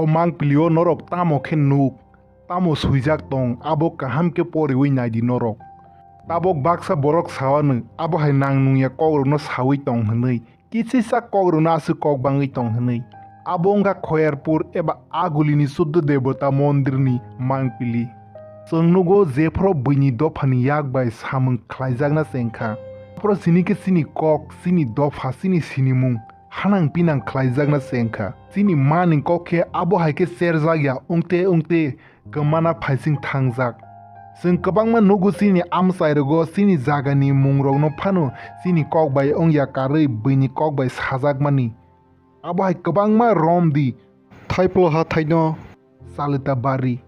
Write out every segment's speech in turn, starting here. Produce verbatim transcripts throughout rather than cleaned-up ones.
O mangpili o norok tamo khe nuk, tamo swijak tong, abo kaham khe poriwi naidi norok. Tabok baksa borok sawano, abo hai nang nungya kokrokno sawi tong hwnwi, kisisa kokrokno aswk kok bangwi tong hwnwi. Abo wngkha Khoyarpur eba Agulini Suddo Debota mondirni mangpili. Chwng nugo jephuru buini dophani yak bai samung khlaijakna chengkha. Aphuru sini khe chini kok, chini dopha, chini sinimung hanang pinang khlaijakna chengkha. Chini mani kok khe abo hai khe cherjak ya wngte wngte kwmana phaising thangjak. Chwng kwbangma nugo chini amchairogo chini jagani mungrokno phano chini kok bai wngya karwi buini kok bai sajakmani. Abo hai kwbangma romdi, Thaiplo hathaino Chalita bari,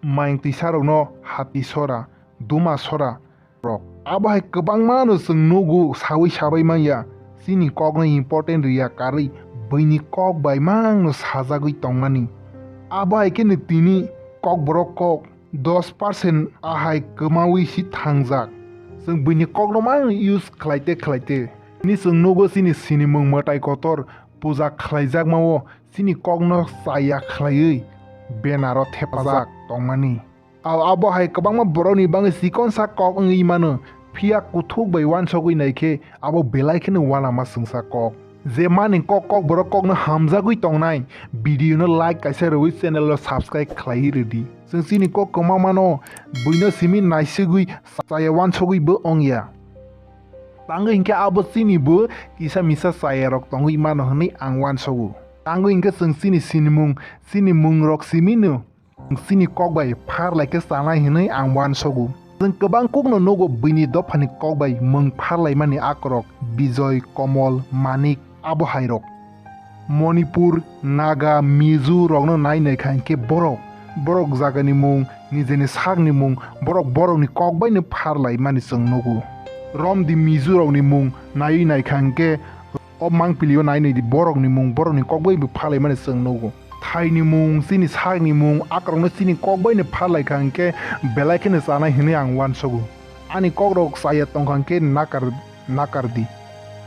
Maingtwisarokno Hatisora, Dumasora rok. Abo hai kwbangmano chwng nugo sawi sabai manya. Chini kokno important rwya karwi buini kok bai mangno sajagwi tongmani. Abo hai kheno tini kokborok kok dos percent ahai kwmawi si thangjak. Chwng buini kokno mang use khlaite khlaite. Ni chwng nugo chini sinimung mwtai kotor puja khlaijakmao chini kokno chaya khlaiwi benaro thepajak tongmani. Ao abo hai kwbangma borokni bagwi chikonsa kok wngwi mano, phiya kuthuk bai uansukwi naikhe abo belai kheno uanama chwngsa kok. Je mani kok kokborok kokno hamjagwi tongnai, video no like kaisa rwui channel no subscribe khlaiwi rwdi. Chwng chini kok kwmamano buino simi naisugwi chaya uansugwi bo wngya. Tangwi hinkhe abo chini bo kisa misa chayarok tongwi mano hwnwi ang uansugo. Tangwi hinkhe chwng chini sinimung, chini mungrok simino chini kok bai pharlai khe chanai hwnwi ang uansugo. Chwng kwbang kokno nugo buini dophani kok bai mung pharlaimani akorok Bijoy, Komol, Manik abo hairok. Manipur, Naga, Mizo rokno nai naikha hinkhe borok, borok jagani mung, nijeni sakni mung, borok borokni kok baino pharlaimani chwng nugo. Romdi Mizo rokni mung naiwi naikha hinkhe o mangpilio nai naidi borokni mung, borokni kok bai bo pharlaimani chwng nugo. Thaini mung, chini sakni mung, akorokno chini kok baino pharlaikha hinkhe belai kheno chanai hwnwi ang uansugo. Ani kokrok chaya tongkha hinkhe nakar, nakardi.